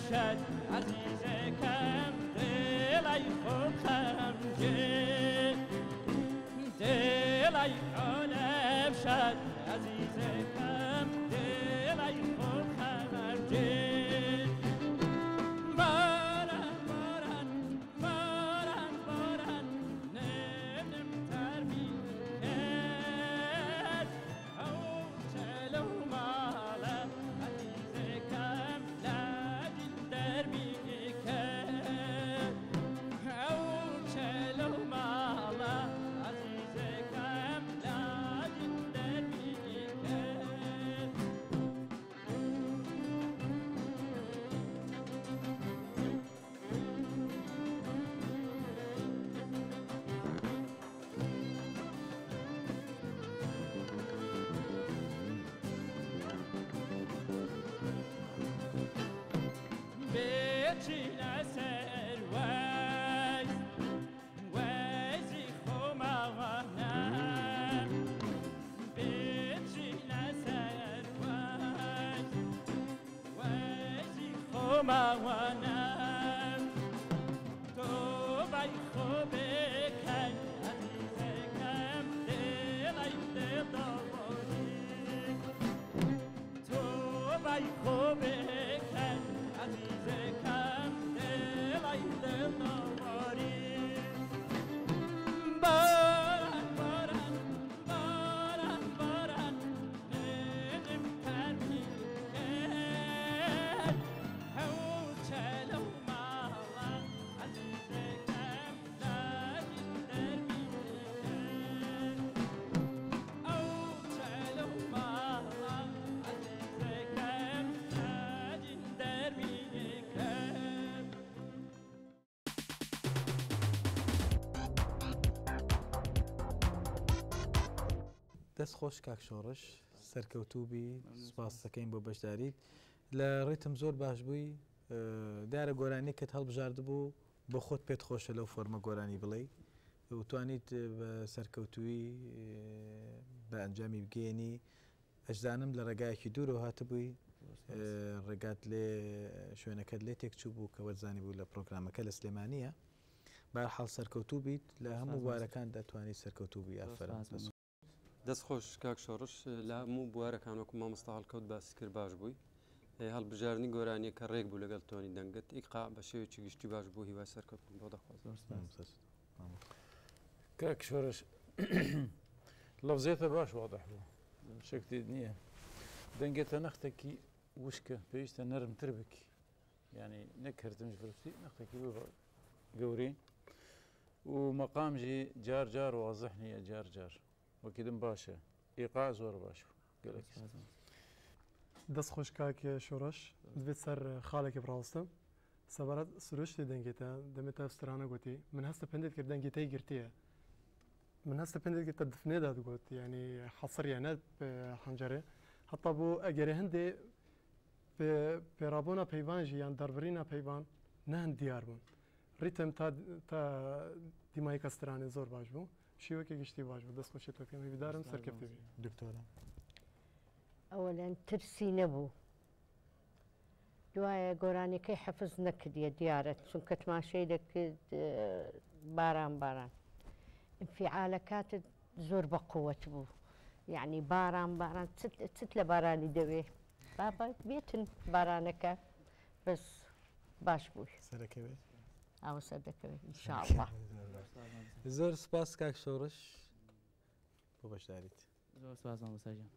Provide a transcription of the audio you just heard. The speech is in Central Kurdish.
شد عزیزەکەم دڵی خۆم خەمگین دڵی عالم شد عزیزەکەم دڵی خۆم خەمگین باران باران باران باران نم ترمی کرد ئەو چەلە و ماڵە عەزیزەکەم لە دل دەرمی کرد ئەو چەلە و ماڵە عەزیزەکەم لە دل دەرمی کرد. بچینە سەر وەیز وەیزی خۆماوانە بچینە سەر وەیز وەیزی خۆماوانە تۆ بای خۆ بکەی عەزیزەکەم دڵی دڵداوانی تۆ بای خۆ بکەی عەزیزەکەم دڵی دڵداواری باران باران باران باران نم ترمی کرد ئەو چەلە و ماڵە عەزیزەکەم لە دل دەرمی کرد ئەو چەلە و ماڵە عەزیزەکەم لە دل دەرمی کرد. دەست خۆش کاک شۆڕش، سەرکەوتوو بی، سپاس دەکەین بۆ بەشداریت. لە ڕیتم زۆر باش بووی، دیارە گۆرانیەکەت هەڵبژاردبوو بۆ خۆت پێت خۆشە لەو فۆرمە گۆرانی بڵێی و توانیت بە سەرکەوتووی بە ئەنجامی بگەیەنی. ئەشزانم لە ڕێگایەکی دوورەوە هاتبووی، ڕێگات لێ شوێنەکەت لێ تێکچوو بوو کە وەرزانی بوو لە پرۆگرامەکە لە سلێمانیە. بەهەرحاڵ سەرکەوتوو بیت لە هەموو بوارەکاندا توانی سەرکەوتوو بی. ئافەرم. دەست خۆش کاک شۆڕش، لە هەموو بوارەکان وەکو مامۆستا هەڵکەوت باسی کرد باش بووی. هەڵبژاردنی گۆرانیەکە ڕێک بوو لەگەڵ تۆنی دەنگت، ئیقاع بە شێوەیەکی گشتی باش بوو، هیوای سەرکەوتن بۆ دەخوازم. کاک شۆڕش لەفزێتە باش واضح بوو، شکتی نییە. دەنگێتە نەختێکی وشکە، پێویستە نەرمتر بکی، یعنی نەکردمش فرسی نەختێکی بوو گەورەی و مەقامژی جار جار واضح نییە، جار جار وەکیدم باشە. ئیقاع زۆر باش بوو. گەلەکی سپاس. دەست خۆش کاک شۆڕش، دەبێت سەر خاڵێکی بڕاوستم سەبارەت سروشتی دەنگێتە دەمێتە سترانە گوتی من هەستە پندێت کرد دەنگی تێی گرتیە، من هەستە پندێت کرد دفنێدا دەگوت، یعنی حەسریە نە حەنجەرێ، حتا بۆ ئەگەرێ هەندێ پێڕابوونە پەیوانژی یان دەربڕینە پەیوان نەهند دیار بوون. ڕیتم تا دیمایکە سترانێ زۆر باش بوو، شێوەکە گشتی باش بوو. دەست خۆشی تۆکەم، هیوادارم سەرکەوتوو بی. دکتۆرە. ئەوەلەن ترسی نەبوو، دوایە گۆرانیەکەی حەفز نەکردیە دیارە، چونکە تماشەی دەکرد باران باران. ئینفیعالەکاتت زۆر بە قووەت بوو، یعنی باران باران چت لە بارانی دەوێ بابا بێتن بارانەکە، بەس باش بووی. سەرەکەوێت؟ ئەوە سەر دەکەوێت ئینشاءڵڵا. زۆر سپاس کاک شۆڕش بۆ بەشداریت. زۆر سپاس مامۆستا گیان.